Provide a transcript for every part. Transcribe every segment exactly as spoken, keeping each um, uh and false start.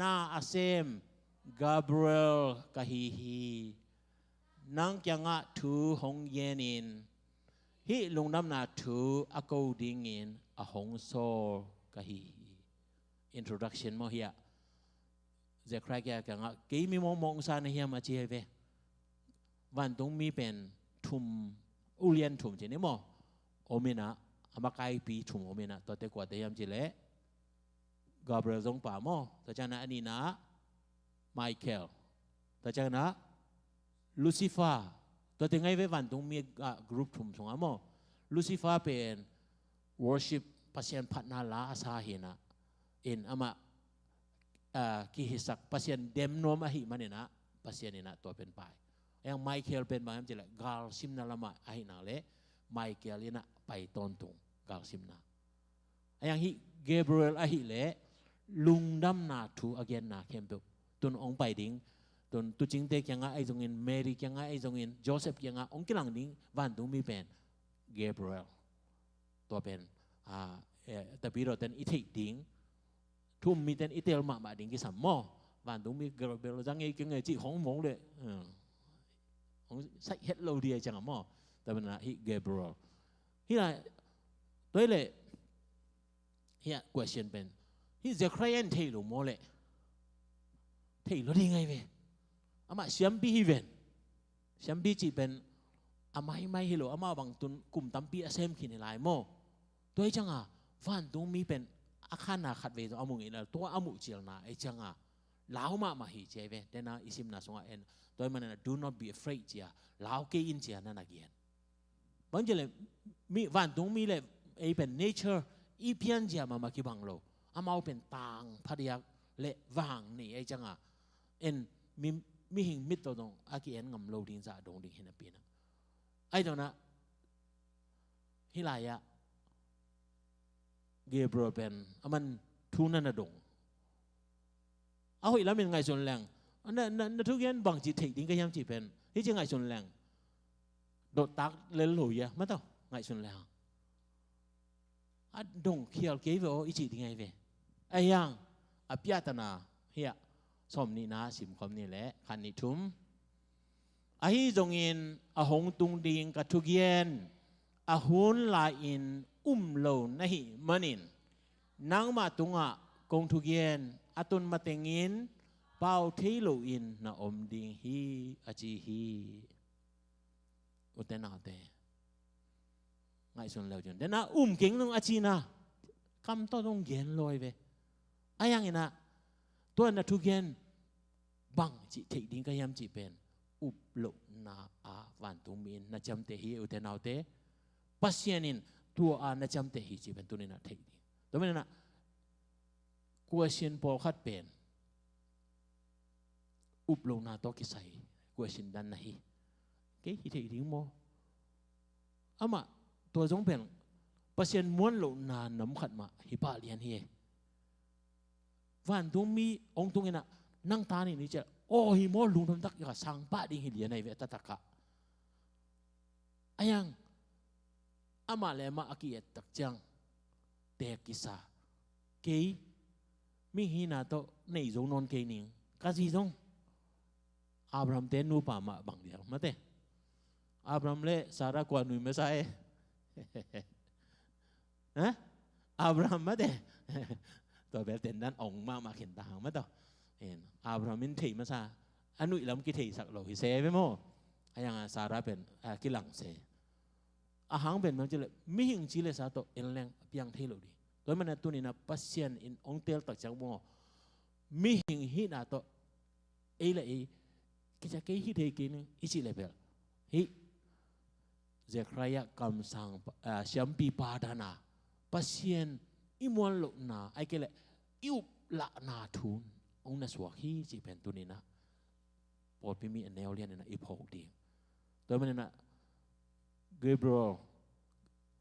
na a sem Gabriel ka hi hi. Nang kiangah thu hong genin hih lungdamna thu a ko dingin a hong sawl ka hi hi. Introduction maw hiah. Zechariah kiangah kei mi mawkmawk sa na hiam a ci hi ve. Vantungmi pen thum, ulian thum ci ni maw. Om inah, a makaipi thum om inah, tuate kuate hiam ci leh Gabriel zong pa maw. Tua ciangin a nihna Michael. Tua ciangin a Lucifer. Tuate ngai ve vantungmi ah group thum sungah maw. Lucifer pen worship, Pasian phatna la a sa hi inah. In amah ah, kihisak Pasian dem nuam ahih maninah Pasian inah tua pen pai. Ayang Michael pen bang hiam ci leh galsimna lamah ahih nak leh Michael inah pai tawntung galsimna. Ayang hih Gabriel ahih leh lungdamna thu a genna khempeuh. Tun hong pai ding, tun tuucingte kiangah ahi zongin, Mary kiangah ahi zongin, Joseph kiangah hong kilang ding vantungmi pen Gabriel. Tua pen ah, eh, tapidaw ten i theih ding, thu um miten i tel mahmah ding kisam maw. Vantungmi Gabriel zang ei keng ei cih hong mong le, eh, hong saih het lo ding ai ciang a maw. Tua pen ah hih Gabriel. Hih lai, tua hi leh, hih ah question pen. Hih Zechariah in thei lo maw leh. Thei lo ding ai ve. Amah siampi hi ven. Siampi cih pen a maimai hi lo, amah bang tun kum tampi a sem khin hi lai maw. Tua hi ciang a, vantungmi pen a khanna khat vei zong a mu ngei lo, tua a muh cialna ahi ciang a, lau mahmah hi ci ai ve, dena i simna sungah en, tua hi manin a do not be afraid ci a, lau kei in ci a na na gen. Bang ci leh, mi, vantungmi leh, ei pen nature, i pian ci a mahmah kibang lo, amau pen tang phadiak leh vang nei ahi ciang a, en, mi, mihing mit tawh zong a ki-en ngam lo ding zah dong ding hi napi inah. Ahi zongin ah, hih lai-ah Gabriel pen aman thu na na dong. A hoih lamin ngaihsun leng. Na, na, na thugen bangci theih ding ka hiam cih pen. Hih ci ngaihsun leng. Dottak lel lo ia, mataw, ngaihsun leng. A dong khial kei ve aw, i cih ding ahi ve. Ahi hang, a piahtana, hiah, sawm nihna, simkhawm ni leh, khat nih thum. Ahi zongin, a hong tung ding ka thugen, a hun lai-in um lo na hih manin, nangmah tungah kong thugen, a tun matengin, pau thei loin na om ding hi, a ci hi. Ute naute. Ngaihsun leu cun. Dena um keng nung a cina. Kam tawh dong gen lawi ve. A yanginah. Tua na thugen. Bang cih theih ding ka hiam cih pen. Up lohna a vantungmi in na ciamteh hi ute naute. Pasian in tua a na ciamteh hi cih pen tuninah theih ding. Tua maninah. Kuasin pawlkhat pen. Up lohna tawh kisai. Kuasin dan na hi. Kei hi thei ding maw? Amah tua zong pen Pasian muan lohna nam khat mah hi pah lian hi. Vantungmi hong tunginah nang ta nih ni ciah aw hi maw lungdam tak ka sang pah ding hi lian ahi ve a taktakah. A yang amah le amah a ki-et tak ciang teek kisa kei mi hina tawh nei zo nawn kei ning ka zi zong Abraham te nupa mah bang dial mate. Abraham le Sarah kua nui masa e. Ha? Abraham mate. Tua bel tendan ong mahmah khin ta hang mataw. Abraham in thei masa a nuih lam kitheisak lo hi se ve maw? A yang a Sarah pen a kilang se. A hang pen bang ci le mihing ci le sa tawh en leng piang thei lo ding. Tua hi mana tuninah Pasian in ong tel tak ciang maw mihing hihna tawh ei le ei kicia kei hi thei kei ning i cih le bel hih Zechariah kamsang siampipa dana Pasian i muan lohna ai kei le i uplahna thun ong na suak hi cih pen tuninah pawlpi mi a neu lianinah i phawk ding. Tua hi maninah Gabriel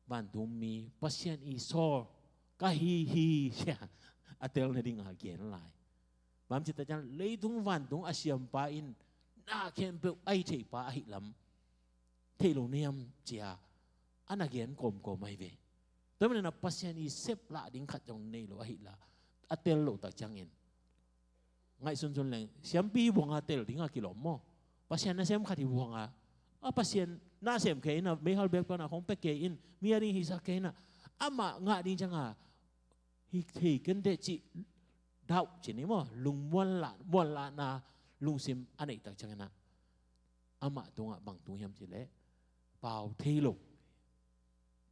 vantungmi Pasian i sawl ka hi hi sia a tel nading a gen lai. Bang ci ta ciang leitung vantung a siampa in na khempeuh a hi theihpa ahi lam thei lo niam cia a na gen kawmkawm ahi ve. Tua hi maninah Pasian i sep lah ding khat zong nei lo ahi la a tel lo tak ciangin ngaihsun sun leng siampi buanga tel dinga kilawm maw? Pasian nasem khat hi buanga, a Pasian nasem kei ina, meihal bek pana hong pe kei in, mi a ding hisak kei ina, amah ngah ding cianga hi thei kende cih dauh cih ni maw? Lungmuan lah, muan lahna lungsim a neihtak ciangina amah tungah bang tung hiam cih leh pau thei lo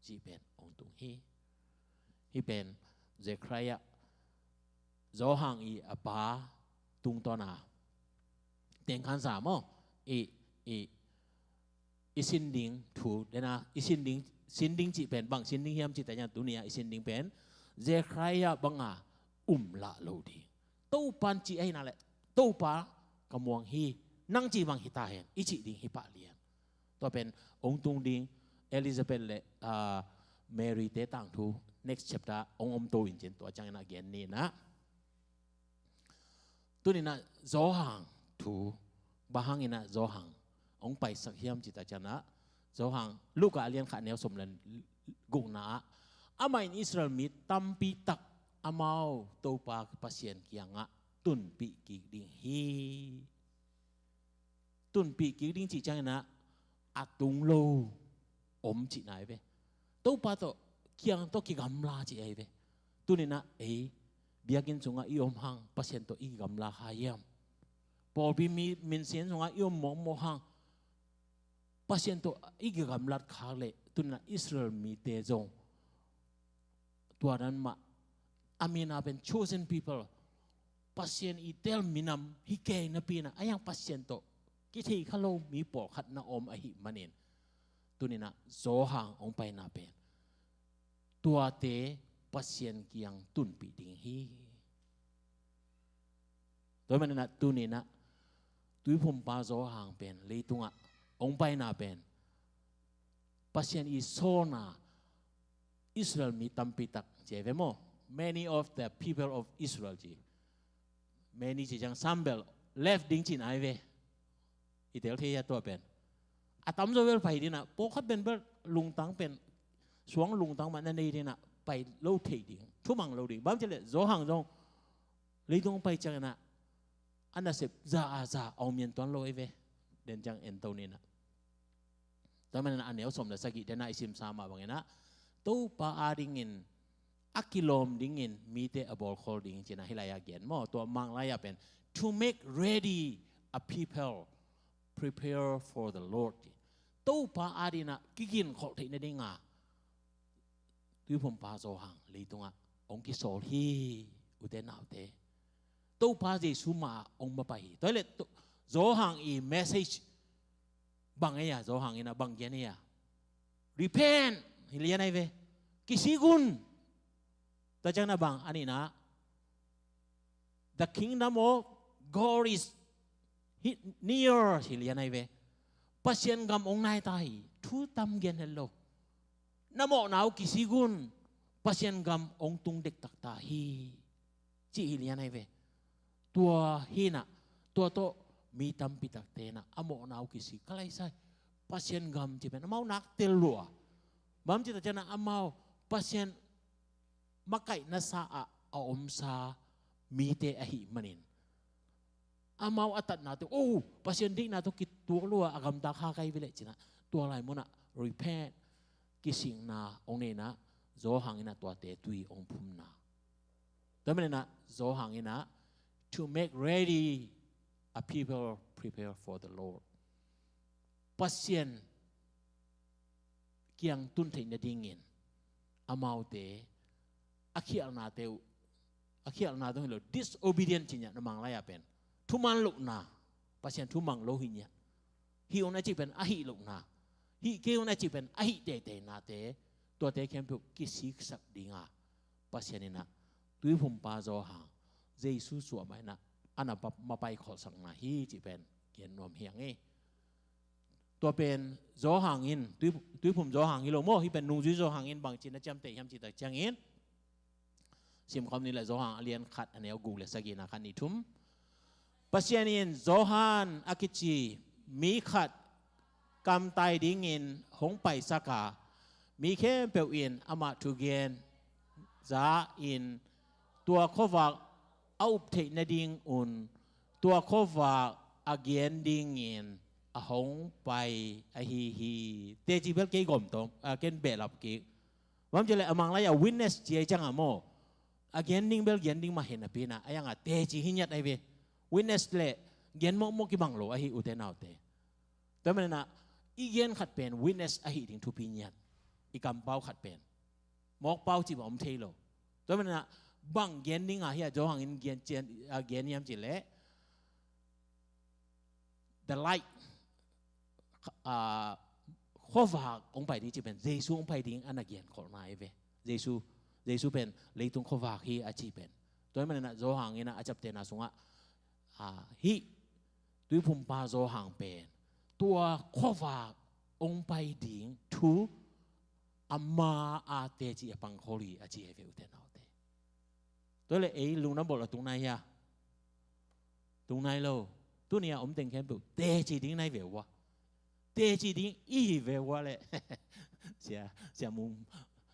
cih pen hong tung hi. Hih pen Zechariah, Johan i a pa tungtawna tengkhansa maw? I, i, i sin ding thu dena, i sin ding, sin ding cih pen bang sin ding hiam cih tanya tunia i sin ding pen Zechariah banga um lah lo ding. Topan cih ahina leh Topa ka muang hi, nang cih bang hita hen i cih ding hi pah lian. Tua pen hong tung ding Elizabeth le, ah, Mary te tangthu next chapter hong om to in cin tua ciangina gen nina. Tunina Johan thu, bang hangina Johan hong paisak hiam cih tak ciangina, Johan, Luka a lian khat neu som le gukna ah, amah in Israel mi tampi tak amau Topa Pasian kiangah tunpih kik ding hi. Tunpih kik ding cih ciangina a tung lo om cihna hi ve. Topa tawh kiang tawh kigamla cih ahi ve. Tunina ei biakinn sungah i om hang Pasian tawh i kigamla kha hiam? Pawlpi mi minsin sungah i om mawkmawk hang Pasian tawh i kigamlat khak leh tunina Israel mite zong tua dan mah, a mina pen chosen people, Pasian i tel minam hi kei napina a hiang Pasian tawh kithei kha lo mi pawlkhat na om ahi manin, tunina Johan hong paina pen tuate Pasian kiang tunpih ding hi. Tua manina tunina Tuiphumpa Johan pen leitungah hong paina pen Pasian i sawlna Israel mi tampi tak ci ahi ve maw? Many of the people of Israel ci. Many ci ciang sambel left ding cihna ahi ve. I tel thei hia tua pen? A tamzaw bel pai dina, pawlkhat pen bel lungtang pen, suang lungtang mah na nei dina, pai lo thei ding, thumang lo ding. Bang cih leh Johan zong leitung pai ciangina a nasep za a za a om yan tuan lo ahi ve. Den ciang en to nina. Tua manina a neu som le sagih dena i simsa mah bangina Topa a dingin a kilawm dingin mite a bawlkhol ding cina hilai a gen maw? Tua Manglai a pen to make ready a people prepare for the Lord ci. Topa a dina kiginkholh theih nadinga Tuiphumpa Johan leitungah hong kisawl hi, ute naute. Topa Jesu ma hong mapai hi. Tua hileh Johan i message bang ei a, Johan ina bang gen ei a? Repent hi lian ahi ve. Kisik un. Tua ciangina bang a nihna, the kingdom of God is near hi lian ahi ve. Pasian gam hong nai ta hi. Thu tam gen het lo. Na mawhna uh kisik un. Pasian gam hong tung dektak ta hi. Cih hi lian ahi ve. Tua hina, tua tawh mi tampi takte na a mawhna uh kisik ka laisai. Pasian gam ci pen amau nak tel lua. Bang ci ta ciangina amau Pasian makaihna sa ah a omsa mite ahi manin amau a tatnate, oh, Pasian deihna tawh kituak lua a gamta kha kai veleh cina, tua lai munah repent, kisikna hong neina, Johan ina tuate tui hong phumna. Tua manina Johan ina to make ready a people prepare for the Lord. Pasian kiang tun theih nadingin amaute a khialhnate uh, a khialhna dong hi lo, disobedient ci ngiat na Manglai a pen thuman lohna, Pasian thumang lo hi ngiat. Hih un a cih pen ahi lohna, hih kei un a cih pen ahi teiteinate, tuate khempeuh kisiksak dinga Pasian ina Tuiphumpa Johan, Jesu suahmah ina a na mapai kholhsakna hi cih pen gen nuam hi ang e. Tua pen Johan in, tui, Tuiphum Johan hi lo maw, hih pen nungzui Johan in bangci na ciamteh hiam cih tak ciangin, simkhawm ni le Johan a lian khat a neu guk le sagihna khat nih thum. Pasian in Johan a kici mi khat kamtai dingin hong paisak a, mi khempeuh in amah thugen za in tua khuavak a up theih nadingun tua khuavak a gen dingin a hong pai ahi hi. Teci bel kei gawm tawm, a, ken behlap kik. Bang ci leh a mang lai-ah witness ci a hi ciangah maw, a gen ding bel gen ding mah hi napi-in ah, a yangah teci hi ngiat ahi ve. Witness leh gen mawkmawk kibang lo ahi, ute naute. Tua manin ah i gen khat pen witness ahi ding thupi ngiat. I kampau khat pen mawkpau cih bang om thei lo. Tua manin ah bang gen ding a hi a, Johan in gen cian, a, gen hiam cih leh the light, a, khuavak hong pai ding cih pen Jesu hong pai ding a na gen kholhna ahi ve. Jesu, Jesu pen leitung khuavak hi a cih pen. Tua manin ah Johan in ah a ciaptehna sungah, a, hih Tuiphumpa Johan pen tua khuavak hong pai ding thu ama a teci a pang khol hi a ci ahi ve, ute naute. Tua leh ei lungdam bawl a tung nai hia? Tung nai lo. Tuni a om teng khempeuh teci ding nai ve ua. Teci ding i hi ve ua leh. Sia, Sia Mung,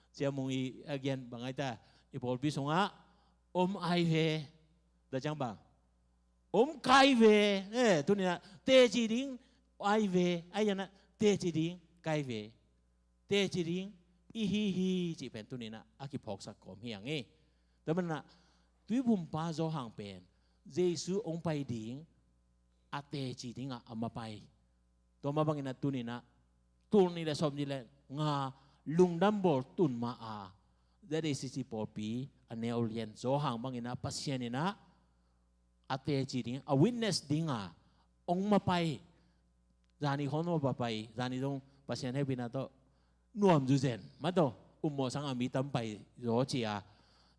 Sia Mung i a gen bang ai ta, i pawlpi sungah om ai ve. Tua ciang bang om kai ve. Eh, tuni a teci ding ai ve. Ai yan a teci ding kai ve. Teci ding i hi hi cih pen tuni-in ah a kiphawksak kawm hi hang e. Tua manin ah Tuiphumpa Johan pen Jesu hong pai ding a teci dingah a mapai. Tua mah bangin ah tuni-in ah tul nih le sawm nih le nga lungdam bawl tun ma a, Z A C C pawlpi a neu lian Johan bangin ah Pasian in ah a teci ding, a witness ding a hong mapai. Zani khawng mapai, zani zong Pasian hehpihna tawh nuam zuzen mah tawh, um mawh sangah mi tam pai zaw ci a,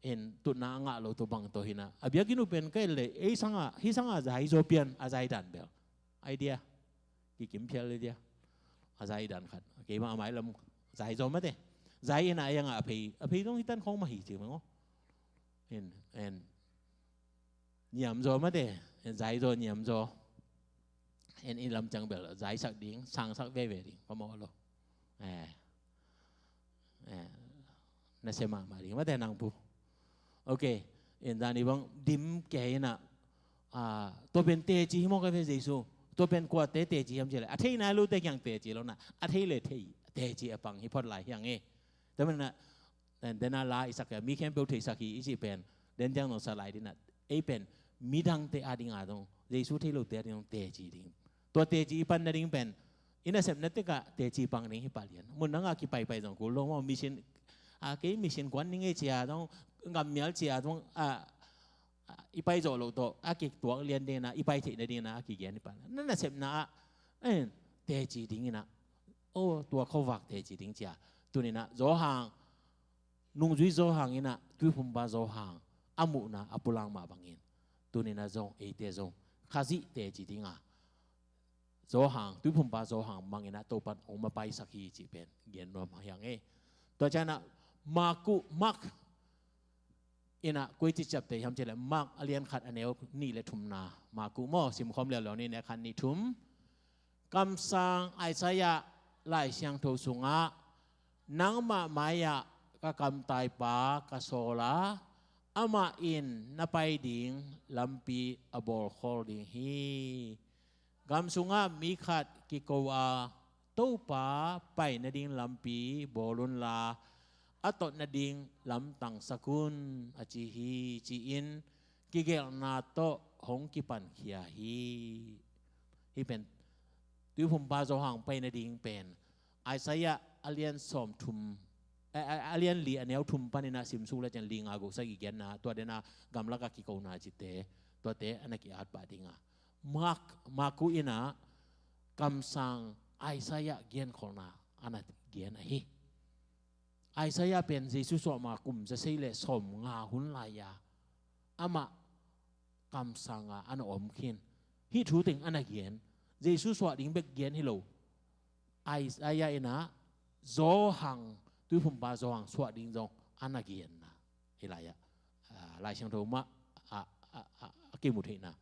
in tutna a ngah lo tawh bang tawh hi-in ah, a biakinn uh pen ka et leh ei sangah, hih sangah zai zaw pian, a zai dan bel idea kikim phial idea. A zai dan khat, keimah a mailam zai zaw mate. Zai in ah a yangah a phei, a phei zong hih tan khawng mah hi ci mah ngaw. En, en, niam zaw mate, en, zai zaw niam zaw. En, i lam ciang bel zaisak ding, sangsak veve ding, phamawh lo. Eh, eh, na sia mahmah ding mate nang pu. Ok, en, zani bang dim kei in ah, ah, tua pen teci hi mawk a ve Jesu. Tua pen kuate teci hiam cih leh a thei nai lote kiang teci lo-in ah, a thei le thei teci a pang hi phot lai hi hang e. Tua manin ah, den a la i sak a, mi khempeuh theisak hi i cih pen, den ciang zong sa lai ding a, ei pen midangte a ding a zong, Jesu thei lote a ding zong teci ding. Tua teci i pan nading pen i nasepna tekah teci pang ding hi pah lian. Mun dangah kipaipai zong kul lo maw, mission, a, kei mission kuan ding ei ci a zong, gammial ci a zong, a, a, i pai zawh loh tawh a kituak lian ding in ah, i pai theih nading in ah a kigen hi pah lian. Na nasepna ah, eh, teci ding in ah, oh, tua khuavak teci ding ci a. Tuni-in ah Johan, nungzui Johan in ah Tuiphumpa Johan a muhna a pulak mah bangin, tuni-in ah zong eite zong Khazih teci ding a, Johan, Tuiphumpa Johan bangin ah Topa'n hong mapaisak hi cih pen gen nuam hi hang e. Tua ciangin ah Maku, Mak in ah koici ciapteh hiam cih leh Mak a lian khat a neu nih le thumna, Maku maw, simkhawm leuleu ni, neu khat nih thum. Kamsang Isaiah Lai Siangtho sungah, nangmah mai-ah ka kamtaipa ka sawl a, amah in na pai ding lampi a bawlkhawl ding hi. Gam sungah mi khat kiko a, Topa, pai nading lampi bawl unla, a tot nading lam tangsak un, a ci hi, ci-in kigelhna tawh hong kipankhia hi. Hih pen Tuiphumpa Johan pai nading pen Isaiah a lian sawmthum, a, a, a lian li a neu thum panin ah simsuk le ciang li nga guk sagih genna, tua den a gamlak a kikona cihte, tuate a na ki-at pah ding a, Mak, Maku in ah kamsang Isaiah genkholhna a na gen ahi. Isaiah pen Jesu suah ma kum za sei le sawmnga hun lai-a amah kamsang a a na om khin. Hih thu teng a na gen. Jesu suah ding bek gen hi lo. Isaiah in ah Johan, Tuiphumpa Johan suah ding zong a na genna. Hih lai-ah, ah, Lai Siangtho mah a, a, a, a kimu theihna.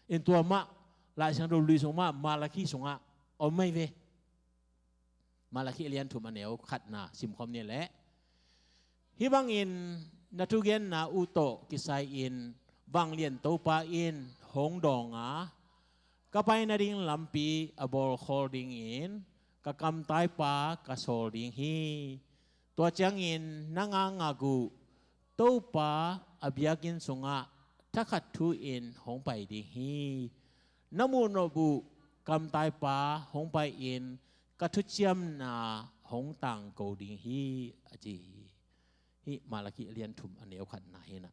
In tua mah Lai Siangtho lui sung mah, Malakhi sungah om mai ve. Malakhi a lian thum a neu khatna simkhawm ni leh, hih bangin na thugenna uh tawh kisai-in vanglian Topa in hong dawng a, ka pai nading lampi a bawlkhawl dingin ka kamtaipa ka sawl ding hi. Tua ciangin na ngakngak uh Topa a biakinn sungah thakhat thu-in hong pai ding hi. Na muh nop uh kamtaipa hong pai-in ka thuciamna hong tangko ding hi, a ci hi. Hih Malakhi a lian thum a neu khatna hi na.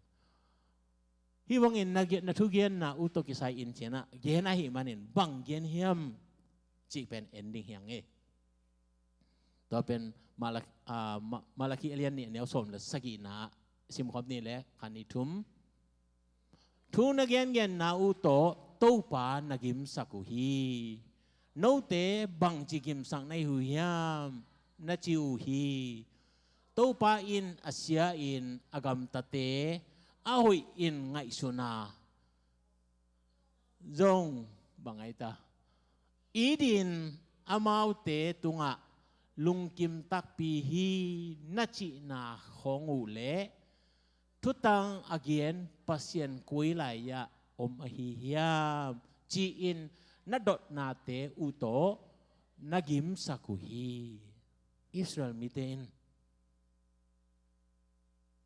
Hih bangin na, na thugenna uh tawh kisai-in ci-in a gen ahih manin bang gen hiam cih pen en ding hi hang e. Tua pen Malak-, ah, Ma-, Malakhi a lian nih a neu sawm le sagihna simkhawm ni le khan ni thum. Thu na gengenna uh tawh Topa na gimsak uh hi. Note bangci gimsak na hi uh hiam, na ci uh hi. Topa in a sia-in a gamtate a hoih in ngaihsun a, zong bang ai ta, it in amaute tungah lungkim takpi hi, na cihna khawng uh le thutang a gen Pasian koi lai-ah om ahi hiam ci-in na dotnate uh tawh na gimsak uh hi. Israel mite in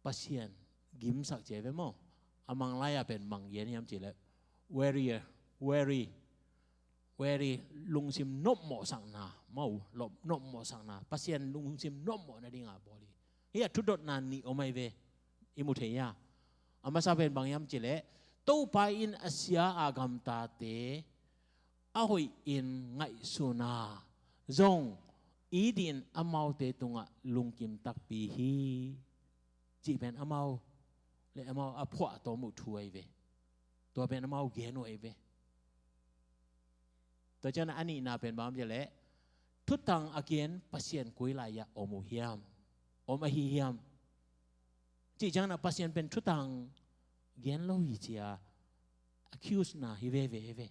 Pasian gimsak ci ai ve maw? A mang lai-ah pen bang gen hiam cih leh, very, very, very lungsim nopmawhsakna maw, nopmawhsakna, Pasian lungsim nopmawh nading a bawl hi. Hih a thudotna nih om ai ve, i mu thei a. A masa pen bang hiam cih leh Topa in a sia a gamtate a hoih in ngaihsun a, zong it in amaute tungah lungkim takpi hi, cih pen amau le amau a phuahtawm uh thu ai ve. Tua pen amau gen uh ai ve. Tua ciang a nihna pen bang hiam cih leh thutang a gen Pasian koi lai-ah om uh hiam, om ahi hiam cih ciang a Pasian pen thutang gen lo hi ci-a accuse na hi veve ve.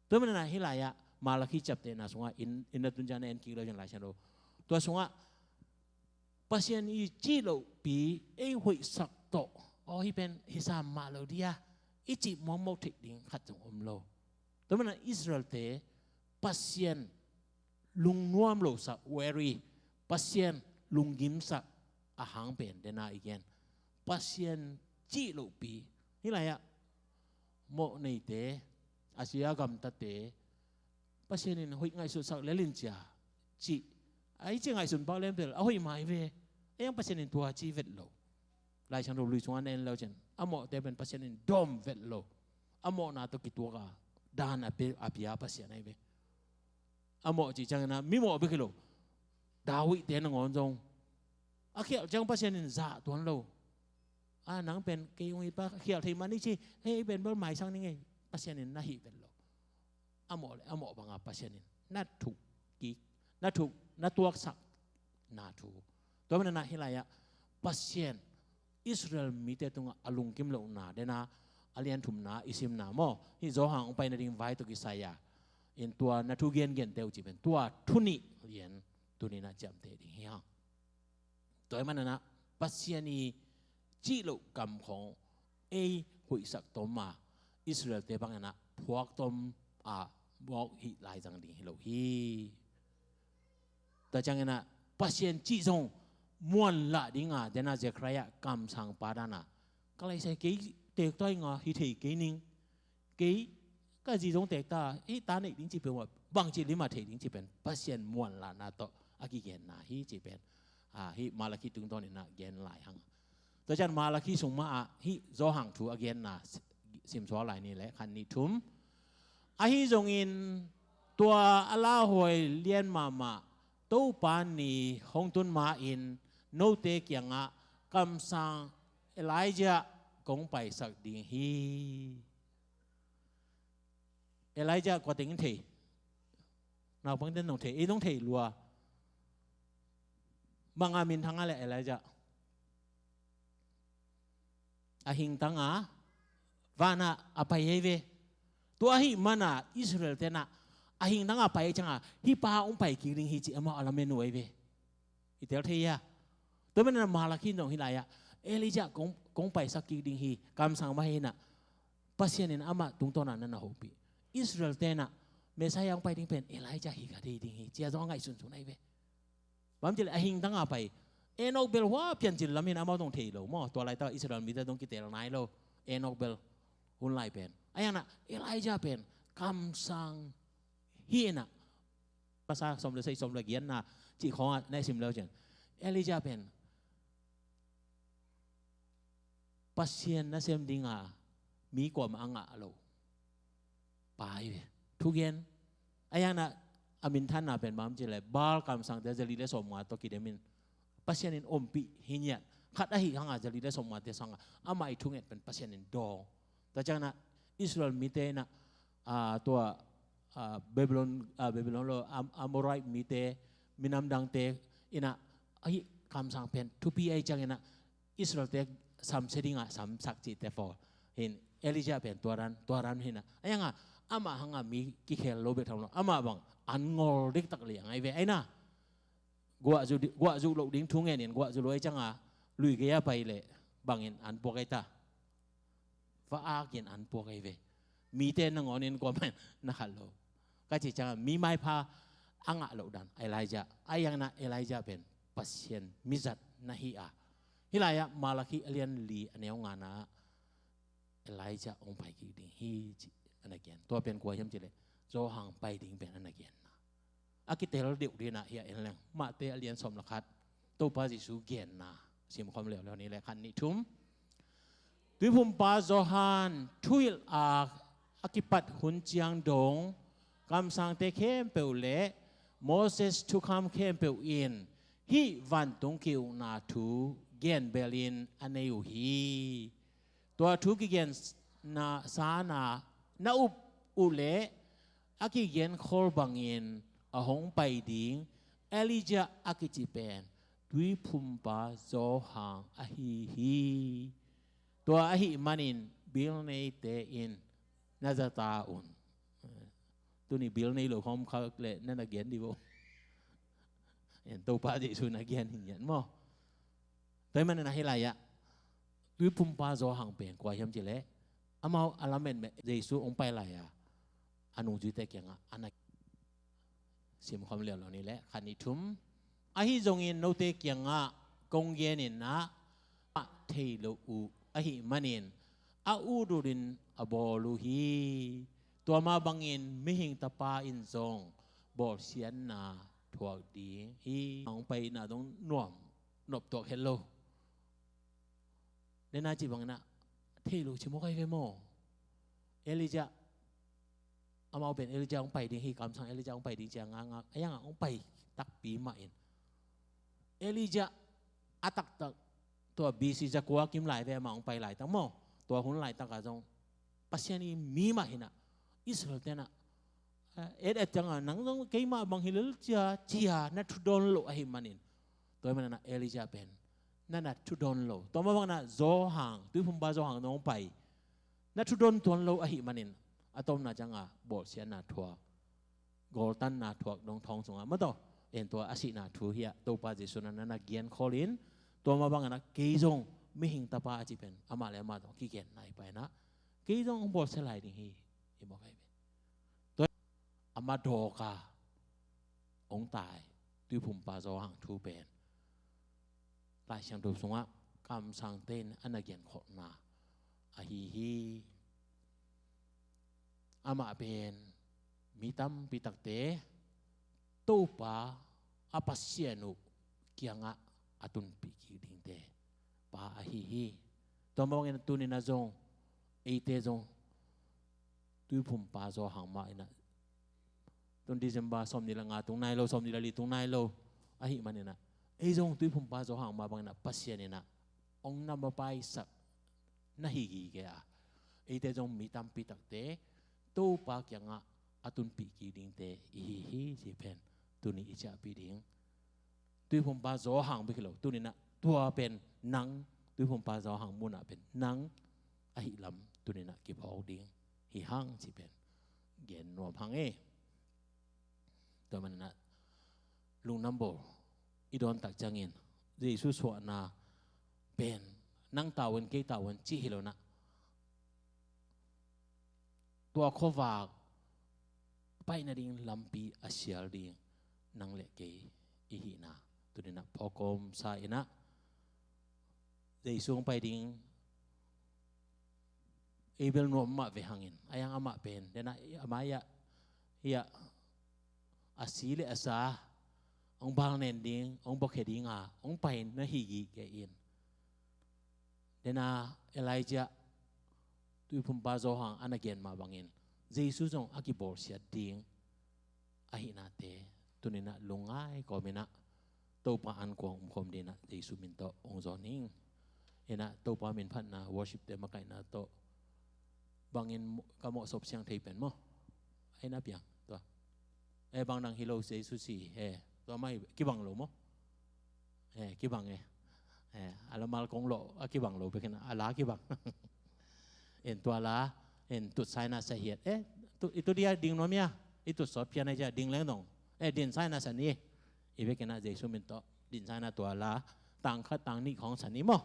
Tua manin a hih lai-ah Malakhi ciaptehna sungah in, in na tun ciang na en kik lo ciang Lai Siangtho, tua sungah Pasian i cih lohpi ei hoihsak tawh, aw hih pen hisam mah lo dia, i cih muangmoh theih ding khat zong om lo. Tua manin a Israelte Pasian lungnuam losak, very, Pasian lunggimsak a hang pen dena i gen. Pasian cih lohpi, hih lai-ah mawh neite, a sia gamtate Pasian in hoih ngaihsutsak lel in cia cih, a i ci ngaihsun pak lem tel a hoih mai ve. A iang Pasian in tua ci vet lo. Lai Siangtho lui sungah na en lo ciang a mawhte pen Pasian in dawm vet lo. A mawhna tawh kituak a dan a pia, a pia Pasian ai ve. A mawh cih ciangin a mi mawh bek hi lo, David te nangawn zong a khialh ciang Pasian in zah tuan lo. A nang pen kei ung i pa khialh thei man i ci, hei, ei pen bel maisak ning ei, Pasian in na hih vet lo. A mawh le a mawh banga Pasian in na thuk kik, na thuk, na tuaksak na thu. Tua manin a hih lai-ah Pasian Israel mite tungah a lungkim lohna dena a lian thumna i simna maw, hih Johan hong pai nading vai tawh kisai a, in tua na thu gengente uh cih pen tua thu nih lian tuni-in a ciamteh ding hi hang. Tua ahih manin a Pasian i cih loh kam khawng ei hoihsak tom a, Israelte bangin a phuak tom a mawk hih lai zang ding hi lo hi. Tua ciangin a Pasian cih zong muanlah ding a, dena Zechariah kamsangpa dan a, ka laisai kei teek ta ing a, hi thei kei ning. Kei ka zi zong teek ta, hih ta neih ding cih pen, bangci lim a thei ding cih pen Pasian muanlahna tawh a kigenna hi cih pen, a, hih Malakhi tungtawnin a gen lai hang. Tua ciang Malakhi sung mah ah hih Johan thu a genna simsuak lai ni le khan ni thum. Ahi zongin tua a lauhuai lian mahmah Topa ni hong tun ma-in note kiangah kamsang Elijah kong paisak ding hi. Elijah kua teng in thei? Naupang ten zong thei, ei zong thei lua. Bang a minthang a le Elijah? A hingtang a vanah a pai ei ve. Tua ahih mana Israel tenah a hingtang a pai ei cianga hih pa hong pai kik ding hi ci amau a lamen uh ei ve. I tel thei hia? Tua manin a Malakhi in zong hih lai-ah Elijah kong, kong paisak kik ding hi, kamsang mah hi inah Pasian in amah tungtawn ah na na hopih. Israel te in ah Messiah hong pai ding pen Elijah hi kha thei ding hi ci-a zong a ngaihsun sun ahi ve. Bang ci leh a hing tang a pai. Enoch bel hua piancil lam in amau zong thei lo maw. Tua laitak Israel mite zong kitel nai lo. Enoch bel hun lai pen. Ahi hang in ah Elijah pen kamsang hi in ah. Pasal sawm le sagih, sawm le giatna cih khawng ah na i sim le uh ciang Elijah pen Pasian nasem ding a mi kuamah a ngah lo pa hi ve. Thugen. Ahi hang in ah a minthanna pen bang ci leh Baal kamsangte zali le sawmnga tawh kidem in Pasian in ompih hi ngiat. Khat ahih hang a zali le sawmngate sang a amah i thunget pen Pasian in dawng. Tua ciang in ah Israel mite in ah, ah, tua, ah, Babylon, ah, Babylon lo, Am-, Amorite mite, minam dangte in ah, ahi kamsang pen thupi ahih ciang in ah Israel te samsia ding a samsak cihte pawl. Hi in Elijah pen tua dan, tua dan hi in ah. Ahi hang a amah hang a mi kikhel lo bek tham lo. Amah bang an ngol diktak liang ahi ve ahi na. Guah zu, guah zu loh ding thu ngen in guah zu lo ahi ciang a lui gei a pai leh bang in an puak ahi ta. Va ak in an puak ahi ve. Mite nangawn in kuamah in na khat lo. Ka cih ciang a mi maipha a ngah loh dan Elijah. Ahi hang in ah Elijah pen Pasian mizat na hi a. Hih lai ah Malakhi a lian li a neu ngana ah Elijah hong pai kik ding hi ci a na gen. Tua pen kua hiam ci leh Johan pai ding pen a na genna. A kitel deuh ding in ah hi a en leng Mate a lian sawm le khat. Topa Jesu genna sim khawm leuleu ni leh khat nih thum. Tuiphumpa Johan thuhilh a a kipat hun ciang dong kamsangte khempeuh le Moses thukham khempeuh in hih vantung ki-ukna thu gen belin a nei uh hi. Tua thu kigenna sana na up uh leh a kigen khol bangin a hong pai ding Elijah a kici pen Tuiphumpa Johan ahi hi. Tua ahih manin bil neite in na za ta un. Tuni bil nei lo khawm kha leh na na gen dih vo. En Topa Jesu na gen hi ngiat maw. Tua ahih manin ah hih lai ah Tuiphumpa Johan pen kua hiam ci leh amau a lametmeh Jesu hong pai lai a a nungzuite kiangah a na sim khawm leuleu ni leh khat nih thum. Ahi zongin note kiangah kong gen in ah amah thei lo uh ahih manin a ut utin a bawl uh hi. Tua mah bangin Mihing Tapa in zong bawlsiatna thuak ding hi. Hong paina zong nuam nop tuak het lo. Nena cih bangin ah thei lo ci mawk ahi ve maw. Elijah, amau pen Elijah hong pai ding hi, kamsang Elijah hong pai ding ci a ngakngak ahi hang a hong pai takpi mah in Elijah a taktak tua B C zakua kim lai ve amah hong pai laitak maw. Tua hun laitak ah zong Pasian i mi mah hi in ah Israel te in ah et et ciang a nang zong keimah bang hi lel cia cia na thudawn loh ahih manin. Tua ahih manin ah Elijah pen na na thudawn lo. Tua mah bangin ah Johan, Tuiphumpa Johan zong hong pai. Na thudawn tuan lo ahih manin a tomna ciang a bawlsiatna thuak, gawltanna thuak dong thawng sungah maw taw. En tua a sihna thu hi a, Topa Jesu na na gen khol in tua mah bangin ah kei zong Mihing Tapa a cih pen amah le amah zong kigen nai pai in ah kei zong hong bawlsia lai ding hi. I mawk ahi ve. Tua a ma dawk a hong tai Tuiphumpa Johan thu pen Lai Siangtho sungah kamsangte in a na genkholhna ahi hi. Amah pen mi tampi takte Topa a Pasian uh kiangah a tunpih kik dingte pa ahi hi. Tua mah bangin tuni-in ah zong eite zong Tuiphumpa Johan mah in ah, tun December sawmnih le nga tung nai lo, sawmnih le li tung nai lo ahih manin ah ei zong Tuiphumpa Johan mah bangin ah Pasian in ah hong na mapaisak na hi gige a, eite zong mi tampi takte Topa kiangah a tunpih kik dingte i hi hi cih pen tuni i ciahpih ding. Tuiphumpa Johan bek hi lo, tuni-in ah tua pen nang, Tuiphumpa Johan munah pen nang ahih lam tuni-in ah kiphawk ding hi hang cih pen gen nuam hang e. Tua manin ah lungnuam bawl i dawn tak ciangin Jesu suahna pen nang tau in kei tau in cih hi lo-in ah tua khuavak pai nading lampi a sial ding nang le kei i hihna tuni-in ah phawk kawmsa in ah, Jesu hong pai ding ei bel nuam mah ve hangin, a yang amah pen, den ah, amah ia, ia, a si le a sa hong balnen ding, hong buakhia ding a hong pai na hi gige in. Den ah Elijah, tuiphumpa Johan a na gen mah bangin, Jesu zong a kibawlsiat ding ahihnate tuni-in ah lungngai kawmin ah Topa ankuang um khawm dingin ah Jesu min tawh hong zawn ing. In ah Topa min phatna, worship-te makaihna tawh bangin ka mawhsop siang thei pen maw? Ai na piang tua. Eh, bang dang hi lo, Jesu si, eh, tua mai kibang lo maw? Eh, kibang, eh. Eh, a la mal kong lo, a kibang lo, bekin a la kibang. En tua la, en tut saina sa hiat. Eh, tu, itu dia ding nuam ia, itu sawt pian aja ding leng dong. Eh, din saina sa ni. I bekin ah Jesu min tawh din saina tua la, tang khat tang nih khawng sa ni maw?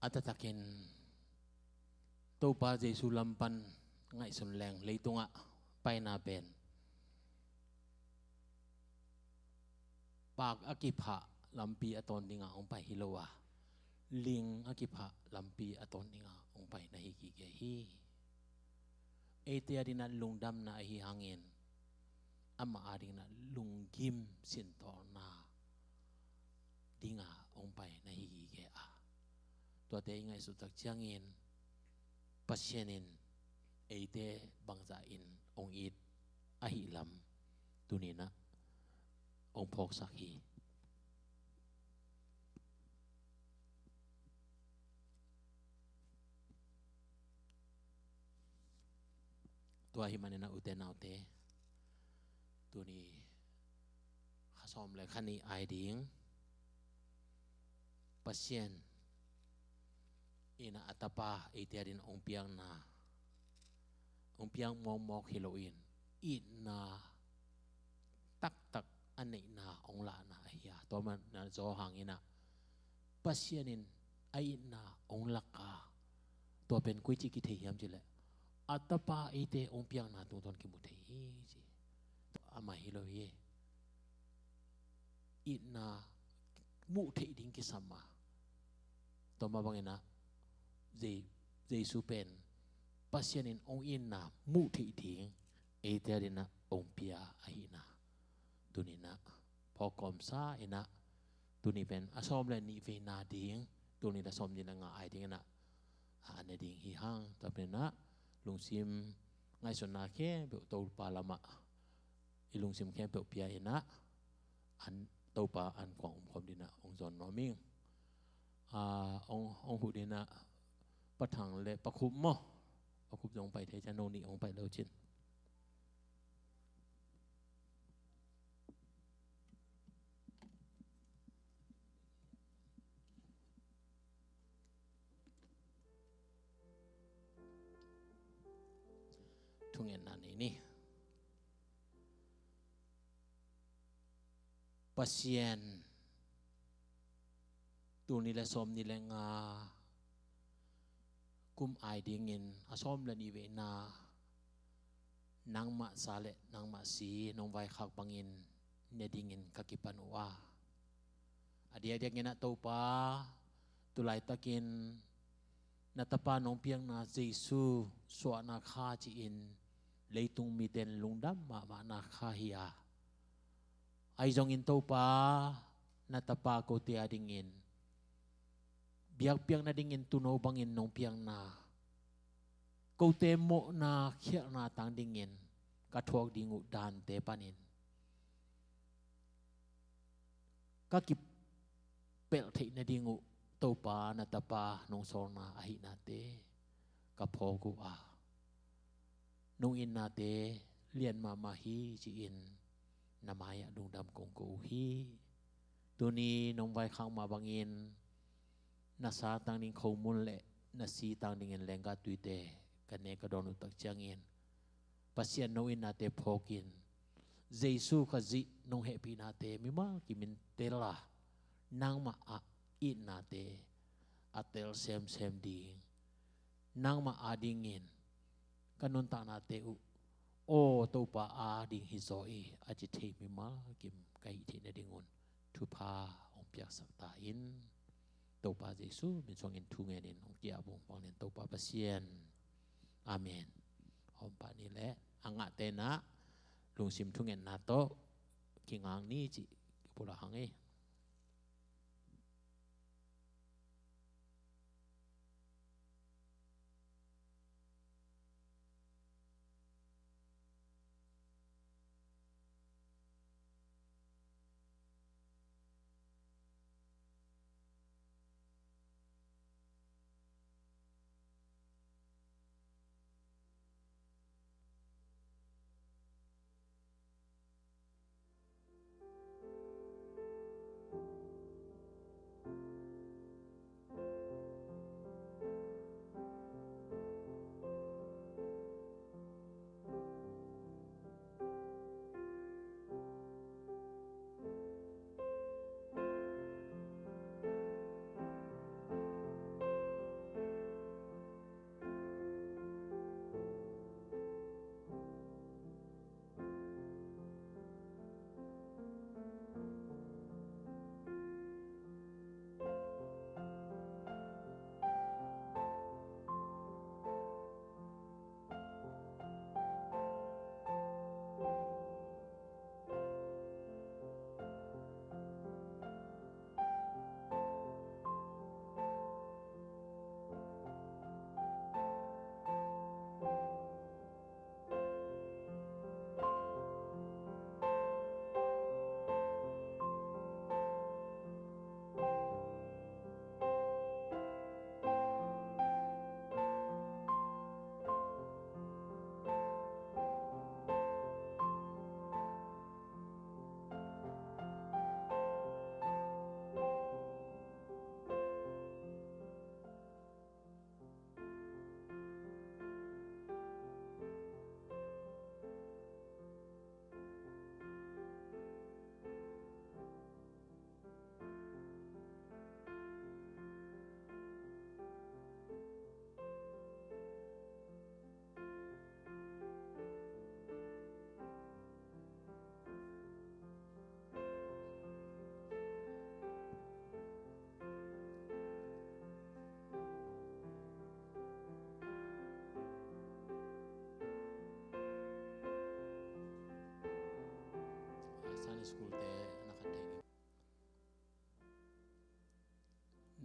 A taktakin Topa Jesu lam pan ngaihsun leng leitungah paina pen paak a kiphah lampi a tawn dingah hong pai hi lo a, ling a kiphah lampi a tawn dingah hong pai na hi gige hi. Eite adingin ah lungdamna ahi hangin amah adingin ah lunggim sintawlna dinga hong pai na hi gige a, tuate i ngaihsut tak ciangin Pasian in eite bangzah in hong it ahi lam tuni-in ah hong phawksak hi. Tua ahih manin ah ute naute, tuni kha sawm le kha nih ai ding Pasian in ah a Tapa eite adingin hong piakna, hong piak mawkmawk hi loin itna taktak a neihna hong lahna ahi a, tua man na zaw hangin ah Pasian in a itna hong lak a, tua pen koici kithei hiam cih leh a Tapa eite hong piakna tungtawn kimu thei hi ci. Amah hi lo hi. Itna muh theih ding kisam a, tua mah bangin ah Je- Jesu pen Pasian in hong itna muh theih ding eite adingin ah hong pia ahihna tuni-in ah phawk kawmsa in ah, tuni pen a sawm le nih veina ding, tul nih le sawm nih le nga a dingin ah a ne ding hi hang. Tua pen ah lungsim ngaihsutna khempeuh Topa lamah i lungsim khempeuh pia in ah, an Topa ankuang omkhawm dingin ah hong zawn nuam ing. A, hong, hong huh dingin ah Pa Thang le Pa Khup maw, Pa Khup zong pai thei ciang, no nih hong pai lo cin. Thungetna nei ni. Pasian, tul nih le sawm nih le nga kum a dingin a sawm le nih veina nangmah sa le nangmah si nong vaikhak bangin ne dingin ka kipan uh a, a diakdiakin ah Topa, tu laitakin na Tapa nong piakna Jesu suahna kha ci-in leitung mite in lungdam mahmahna kha hi a, ahi zongin Topa, na Tapa kote adingin biakpiak nadingin tuuno bangin nong piakna, kote mawhna khialhna tang dingin ka thuak ding uh dante panin ka kipelh theih nading uh Topa, na Tapa nong sawlna ahihnate ka phawk uh a, nong itnate lian mahmah hi ci-in na mai-ah lungdam kong ko uh hi. Tuni nong vaikhak mah bangin na sa tang ding khomun le na si tang dingin lenggah tuite ka ne ka dawn uh tak ciangin Pasian, nong itnate phawkin, Jesu Khazih nong hehpihnate mimal kimin tel a, nangmah a itnate a tel semsem ding, nangmah adingin ka nuntaknate uh aw Topa ading hi zaw hi a ci thei mimal kim ka hih theih nadingun thupha hong piaksak ta in. Topa Jesu min suangin thu ngenin hong ki-ap ung. Vanglian Topa Pasian. Amen. Hawm pah ni leh a ngahte in ah lungsim thungetna tawh kingang ni cih kipulak hang ei.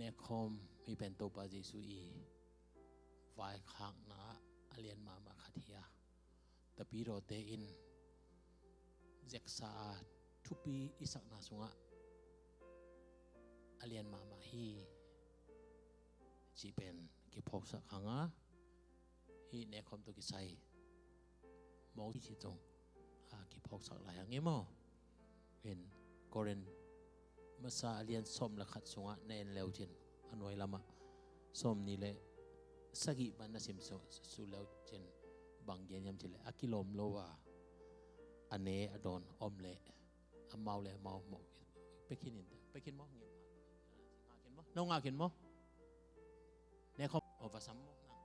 Nekhawm, hih pen Topa Jesu i vaikhakna a lian mahmah khat hi a, tapidawte in zeksa a thupi i sakna sungah a lian mahmah hi cih pen kiphawksak hang a, hih nekhawm tawh kisai mawk hi cih zong a kiphawksak lai hang e maw. In Korin masa a lian sawm le khat sungah na en leu cin, a nuai lamah sawm nih le sagih pan na sim su, su leu cin, bang gen hiam cih leh, a kilawm lo a, a ne a dawn om leh amau le amau mawh pia khin in, pia khin maw, ngim, ngah khin maw, no ngah khin maw, nekhawm, o, va sam maw, nang.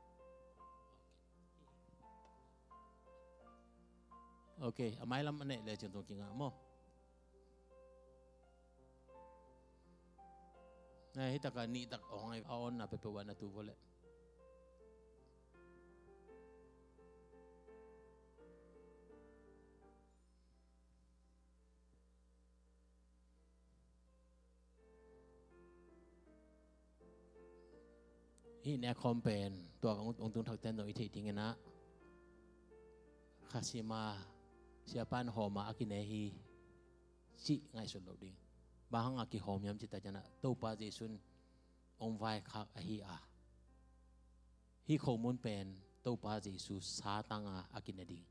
Ok, a mailam a neh le cin tung kingah maw. Hih takah nih tak awng a, a awn na peuhpeuh ah na tu vawleh. Hih nekhawm pen tua hong tung thakte in zong i theih dingin ah, kha sim a, siapa in hawm a, a kine hi cih ngaihsut loh ding. Bang hang a kihawm hiam cih tak ciangin ah, Topa Jesu in hong vaikhak ahi a, hih khomun pen Topa Jesu satang a, a kine ding.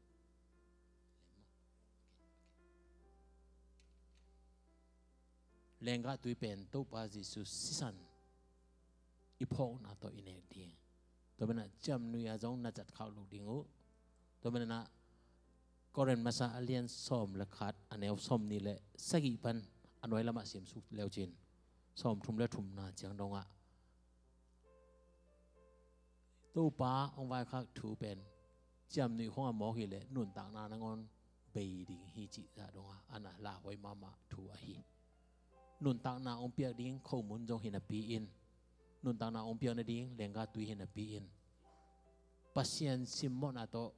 Lenggah tui pen Topa Jesu sisan i phawkna tawh i nek ding. Tua manin ah ciamnuih ah zong na zatkhak loh ding uh. Tua manin ah Korin masa a lian sawm le khat, a neu sawm nih le sagih pan a nuai lamah sim suk leu cin, sawm thum le thumna ciang dongah Topa hong vaikhak thu pen ciamnuih khong a mawk hi leh nuntakna nangawn bei ding hi cih zah dongah a na lauhuai mahmah thu ahi. Nuntakna hong piak ding khomun zong hi napi in, nuntakna hong piak nading lenggah tui hi napi in, Pasian simmawhna tawh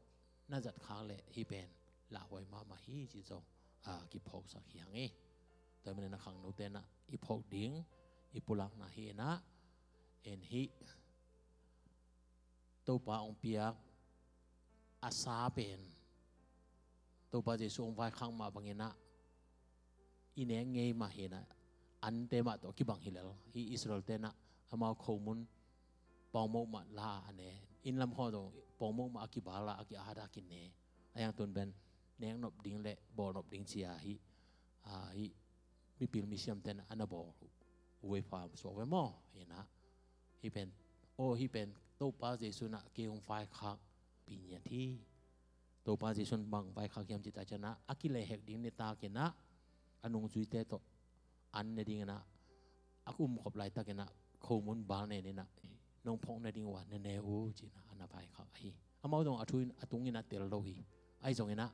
na zatkhak leh hih pen lauhuai mahmah hi cih zong a kiphawksak hi hang e. Tua manin ah khangnote in ah i phawk ding i pulakna hi in ah, en hih Topa hong piak a sa pen Topa Jesu hong vaikhak mah bangin ah i nek ngei mah hi in ah, ante mah tawh kibang hi lel. Hih Israel-te in ah amau khomun pawngmoh mah la a ne, inn lam khawng zong pawngmoh mah a kibal a, a ki-at a kine. A hiang tun pen nek nop ding le bawl nop ding ci a hih, a, hih mipil misiamte in ah a na bawl uh, uwe pha suak ve maw. Hi in ah, hih pen, aw, hih pen Topa Jesu in ah kei hong vaikhak pi ngiat hi. Topa Jesu in bang vaikhak hiam cih tak ciangin ah, a kilehhek ding nitak in ah a nungzuite tawh an ne dingin ah a umkhop laitakin ah khomun bal nen in ah, nong phawk nading uh a na ne uh ci in ah a na vaikhak ahi. Amau zong a thu in a tung in ah tel lo hi. Ahi zongin ah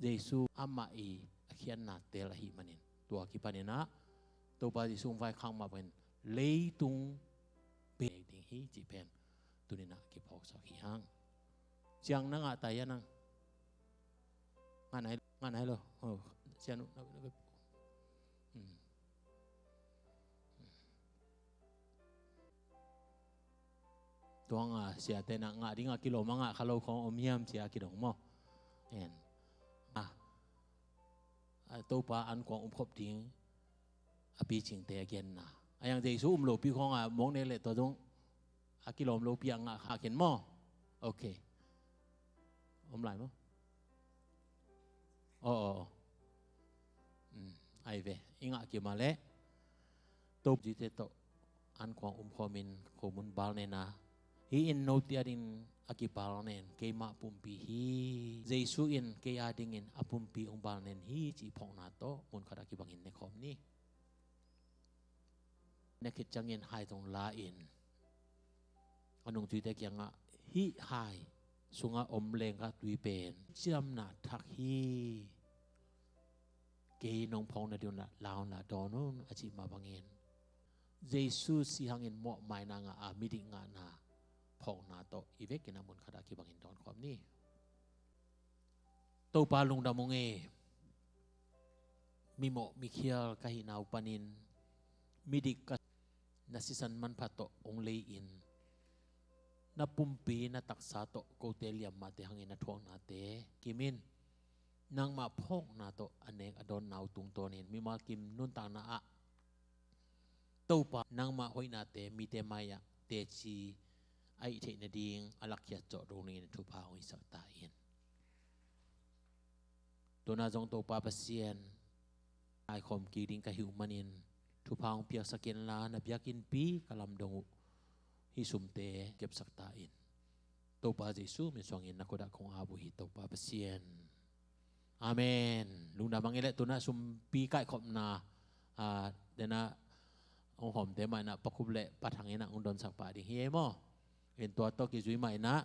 Jesu amah i a khiatna tel ahih manin, tua kipanin ah Topa Jesu hong vaikhak mah bangin leitung bek ding hi cih pen tuni in ah kiphawksak hi hang. Ciang na ngah ta hia nang? Ngah nai, ngah nai lo. Oh, sianu, na, na, hmm. Tua hang a siate in ah ngah ding a kilawm a ngah kha lo khawng om hiam ci a kidong maw. En. Ah. A Topa ankuang umkhop ding a picingte a genna. A hiang Jesu um lopi khawng a mawk nek leh tua zong a kilawm lopi a ngah kha khin maw. Ok. Om lai maw? Aw, aw, aw. Um, ai ve, i ngah kima leh Topa Jesu-te tawh ankuang umkhawmin khomun bal nen a, hih in note adingin a kibal nen keima pumpi hi. Jesu in kei adingin a pumpi hong bal nen hi cih phawkna tawh mun khat a kibangin nekhawm ni. Ne khit ciangin hai zong la in a nungzuite kiangah, hih hai sungah om lenggah tui pen ciamna thak hi. Kei nong phawk nading un la un la dawn un a cih mah bangin Jesu si hangin mawhmaina ngah a midik ngahna phawkna tawh i vekin a mun khat a kibangin dawn khawm ni. Topa lungdam ung e. Mimawh mikhial ka hihna uh panin midik ka, na sisan manpha tawh hong lei-in, na pumpi na taksa tawh kote liammate hangin na thuaknate kimin, nangmah phawkna tawh a nek a dawnna uh tungtawnin mimal kim nuntakna ah Topa nangmah hoihnate mite mai-ah teci a hih theih nading a lakkhiat zawh dongin thupha hong hisak ta in. Tuna zong Topa Pasian, aikhawm kik ding ka hih uh manin thupha hong piaksak inla, na biakinnpi ka lamdang uh hih sumte kepsak ta in. Topa Jesu min suangin na kutah kong ap uh hi, Topa Pasian. Amen. Lungdam hang ei leh. Tuna sumpi kaikhopna, ah, dena hong hawmte mah inah Pa Khup le Pa Thang inah hong donsak pah ding hi ei maw. In tua tawh kizui mah inah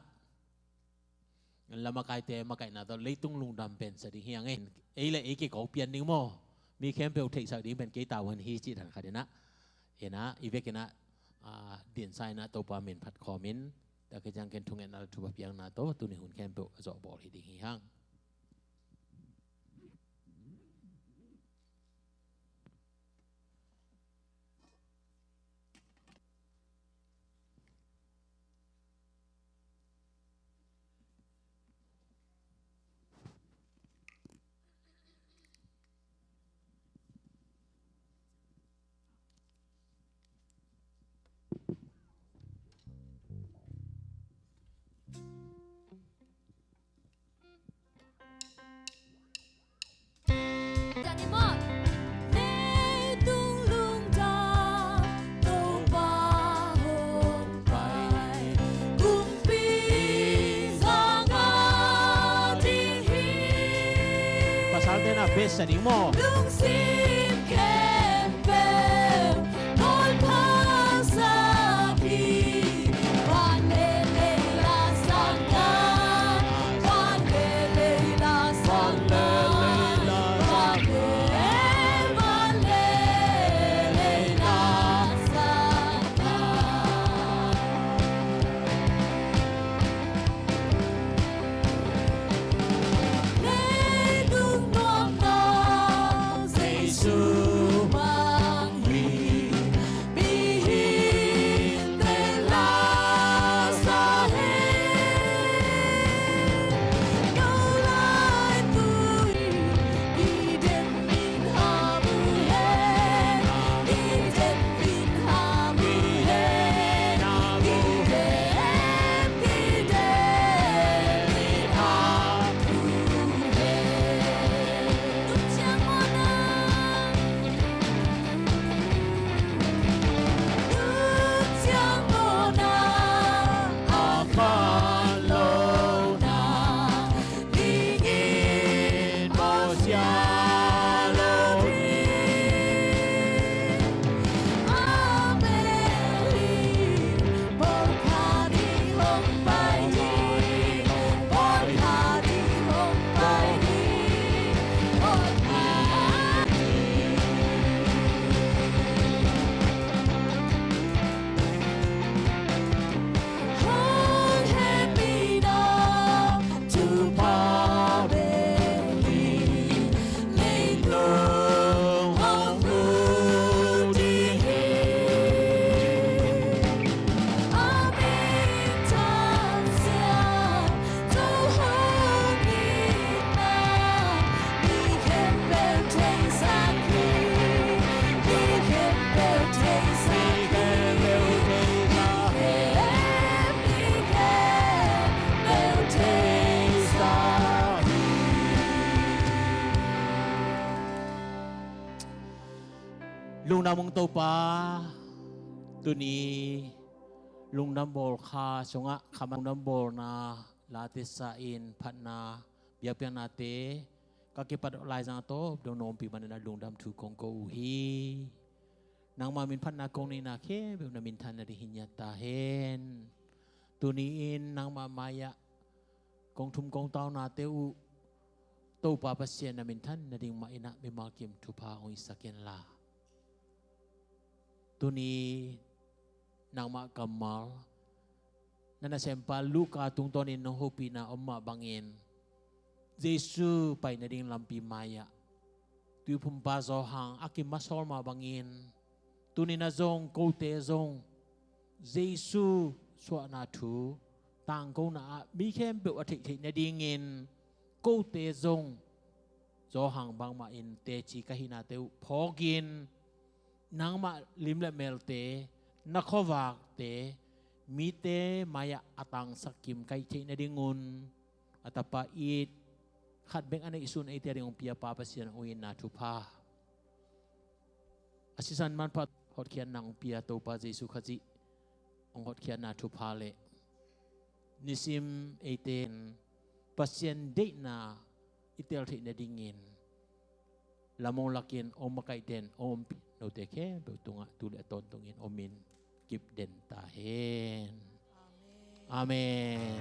lamakaite makaihna tawh leitung lungdam pensa ding hi hang ei. Ei le ei kikawk pian ding maw. Mi khempeuh theihsak ding pen kei tavuan hi cih dan khat inah. Inah i vek inah, ah, dinsa inah Topa min phat khawmin, tak ciang ken thungetna le thupha piakna tawh tuni hun khempeuh a zawh bawl hi ding hi hang. Leitung lungdam, Topa hong pai, kumpi zang a ding hi. Pasalte na best sa ding maw. Lungsim khempeuh Leitung nuamna Jesu bang hi, mihingte la sa hen. No lai tui i dem min ham uh hen, i dem min ham uh hen, i dem, i dem min ham uh hen. Tung ciang mawhna, tung ciang mawhna, a man lona, dingin mawhsia lo hi. Amen. Lungdam ung Topa, tuni lungdam bawl kha sungah kha lungdam bawlna la tesa in phatna biakpiaknate ka kipat laizang tawh dong na ompih manin a lungdam thu kong ko uh hi. Nangma min phatna kong neihna khempeuh na minthan nading hi ngiat ta hen. Tuni in nangma mai-ah kong thum kong taunate uh Topa Pasian na minthan nading mah inah mimal kim thupha hong hisak inla, tuni nangmah kammal na nasempa Luka tungtawnin nong hopihna om mah bangin, Jesu pai nading lampi mai-ah tuiphumpa Johan a kimasawl mah bangin, Tuni-in ah zong kote zong Jesu suahna thu tangkona ah mi khempeuh a theihtheih nadingin kote zong Johan bangmah in teci ka hihnate uh phawkin nangmah lim le melte, na khuavakte mite mai-ah a tangsak kim ka hih theih nadingun a Tapa it khat bek a neihsun eite ading hong pia Pa Pasian, hong itna thupha, a sisan manpha hotkhiatna hong pia Topa Jesu Khazih hong hotkhiatna thupha le nisim eite in Pasian deihna i tel theih nadingin lamong lakin hong makaihten hong ompih note khempeuh tungah tu le a tawntungin om in kip den ta hen. Amen.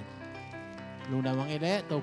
Lungdam hang ei leh Topa